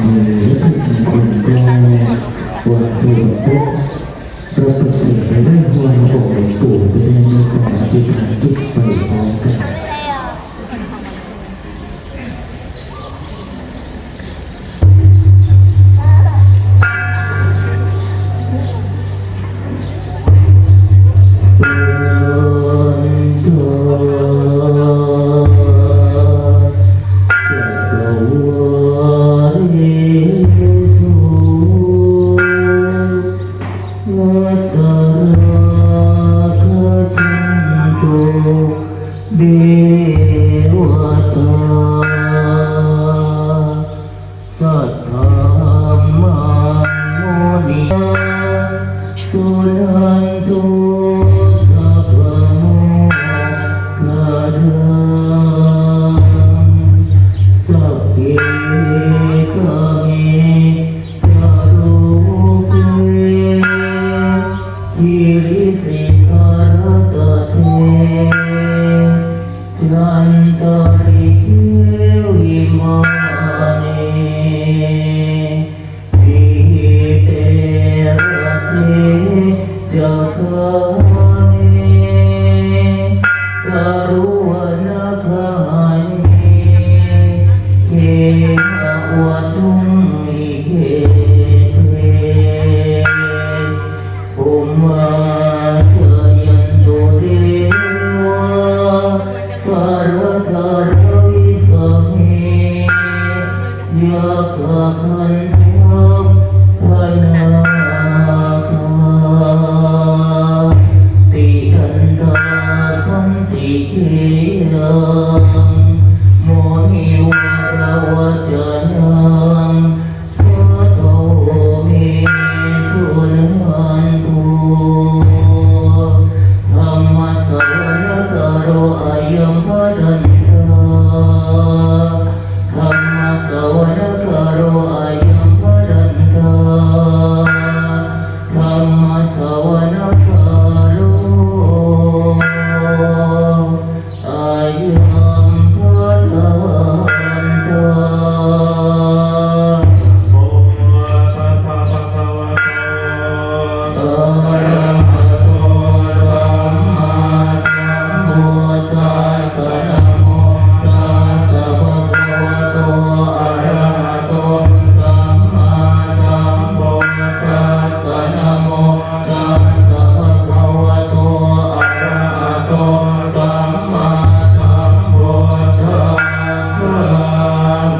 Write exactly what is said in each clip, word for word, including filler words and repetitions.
ในวัตถุมงคลก็วันสวดปุ๊บ รับประเคนในเรื่องขององค์หลวงปู่จะได้เมตตาอธิษฐานจิตไปพร้อมกัน Attarāgacantu devatā, saddhammaṃ munirājassa suṇantu saggamokkhadaṃ. Sagge kāme ca rūpe girisikharataṭe cantalikkhe vimāne, dīpe raṭṭhe ca gāme taruvanagahane gehavatthumhi khette, bhummā cāyantu devā jalathalavisame yakkhagandhabbanāgā, tiṭṭhantā santike yaṃ munivaravacanaṃ sādhavo me suṇantu. Dhammassavanakālo ayam bhadantā. Dhammassavanakālo ayam bhadantā. Dhammassavanakālo ayam bhadantā. Namo tassa bhagavato arahato sammāsambuddhassa. Namo tassa bhagavato arahato sammāsambuddhassa. Namo tassa bhagavato arahato sammāsambuddhassa.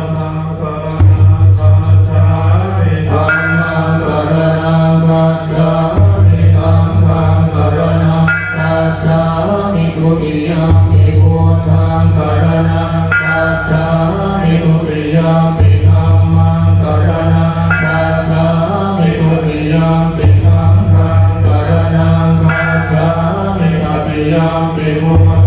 Buddhaṃ saraṇaṃ gacchāmi. Dhammaṃ saraṇaṃ gacchāmi. Saṅghaṃ saraṇaṃ gacchāmi. Dutiyampi buddhaṃ saraṇaṃ gacchāmi. Dutiyampi dhammaṃ saraṇaṃ gacchāmi. Dutiyampi saṅghaṃ saraṇaṃ gacchāmi. Tatiyampi buddhaṃ